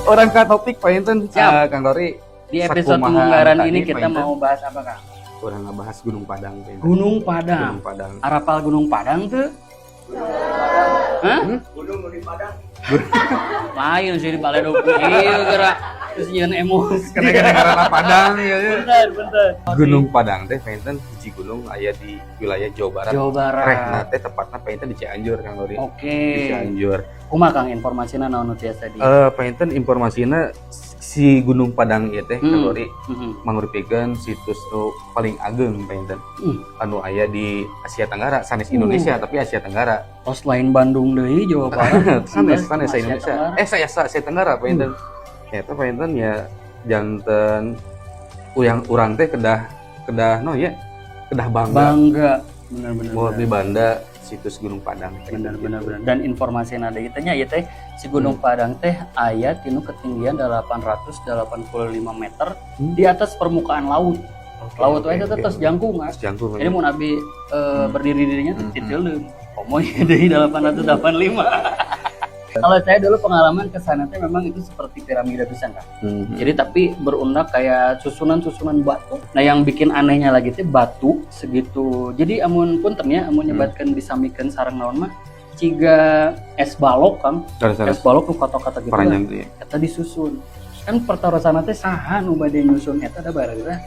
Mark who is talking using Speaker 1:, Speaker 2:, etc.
Speaker 1: Urang ka topik panginten.
Speaker 2: Siap.
Speaker 1: Kang Dori.
Speaker 2: Di episode
Speaker 1: Sakumaha
Speaker 2: munggaran
Speaker 1: tadi,
Speaker 2: ini kita
Speaker 1: panginten.
Speaker 2: Mau bahas apa, Kang?
Speaker 1: Urang ngebahas Gunung Padang, panginten.
Speaker 2: Gunung Padang.
Speaker 1: Gunung Padang.
Speaker 2: Arapal Gunung Padang tuh? Hah?
Speaker 3: Gunung di Padang.
Speaker 2: Lain sih di Baledog. Iya, gerak. Terus nyeun emosi.
Speaker 1: Karena karena Padang ya.
Speaker 2: Bentar, bentar.
Speaker 1: Gunung Padang teh panginten hiji gunung aya di wilayah Jawa Barat.
Speaker 2: Jawa Barat.
Speaker 1: Rehna teh tepatna panginten di Cianjur, Kang Dori.
Speaker 2: Oke.
Speaker 1: Di Cianjur.
Speaker 2: Kumaha, Kang, informasinya naon nu tiasa di?
Speaker 1: Panginten informasinya si Gunung Padang ieu teh, Kang Dori, mangrupikeun situs nu paling ageng panginten anu aya di Asia Tenggara, sanes Indonesia tapi Asia Tenggara.
Speaker 2: Tos lain Bandung deui, Jawa Barat.
Speaker 1: Sanes sanes
Speaker 2: Asia
Speaker 1: Indonesia.
Speaker 2: Tenggara.
Speaker 1: Eh, saya Asia Tenggara panginten. Eta panginten ya janten uyang urang teh kedah kedah no ya kedah bangga.
Speaker 2: Bangga. Benar benar.
Speaker 1: Mau
Speaker 2: benar.
Speaker 1: di banda situs Gunung Padang.
Speaker 2: Benar benar benar. Dan informasi yang ada itu nya ieu teh si Gunung Padang teh aya tinu ketinggian 885 meter di atas permukaan laut. Laut wae teh tos jangkung, ah.
Speaker 1: Tos jangkung.
Speaker 2: Jadi mun abi berdiri dirinya tuh titil komo dari 885. Kalau saya dulu pengalaman ke sana teh memang itu seperti piramida pisan kan. Jadi tapi berundak kayak susunan-susunan batu. Nah, yang bikin anehnya lagi teh batu segitu. Jadi amun punten ya, amun nyebatkeun disamikeun sareng naon mah ciga es balok, Kang.
Speaker 1: Terus
Speaker 2: Es balok nu kata-kata gitu lah.
Speaker 1: Paranjang tuh ya.
Speaker 2: Eta disusun. Kan pertarosan teh saha nu bade nyusun eta da bareura.